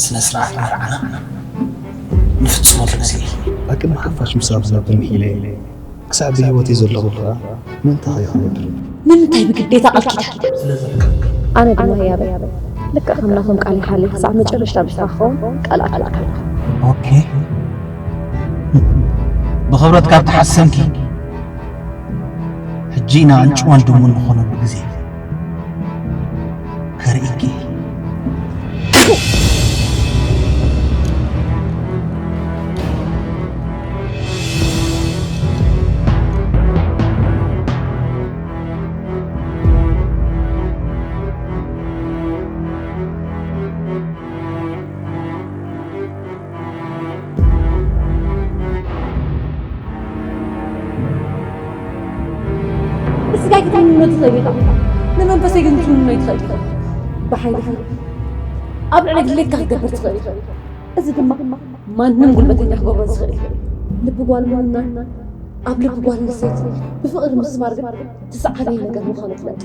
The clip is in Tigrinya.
ስነ ስርዓት መርዓና ንፍጽመሉ ግዜ። ኣብ ቅድሚ ሓፋሽ ምሳብ ዝነብር ኢለ ክሳብ ብህይወት ዘለኹ ከኣ ምእንታኺ ክነብር። ንምንታይ ብግዴታ ቃል ኪዳን? ኣነ ድማ ህያበይ ልክዕ ከም ናቶም ቃል ይሓልይ ክሳብ መጨረሽታ ምስኻ ክኸውን ቃል ኣትለካ። ኦኬ፣ ብኽብረት ካብ ተሓሰምኪ ሕጂ ኢና ኣንጭዋን ድሙን ንኾነሉ ግዜ ከርእኪ። ንስጋይ ክትምንኖ ትኽእል ኢኻ፣ ንመንፈሰይ ግን ክትምንኖ ይትኽእል ኢኻ። ብሓይልኻ ኣብ ልዕሊ ድሌትካ ክትገብር ትኽእል ኢኻ። እዚ ድማ ማንም ጉልበተኛ ክገብሮ ዝኽእል እዩ። ልቢ ጓል ምውናን ኣብ ልቢ ጓል ኣንስተይቲ ብፍቕሪ ምስማር ግን እቲ ዝዓበየ ነገር ምዃኑ ፍለጥ።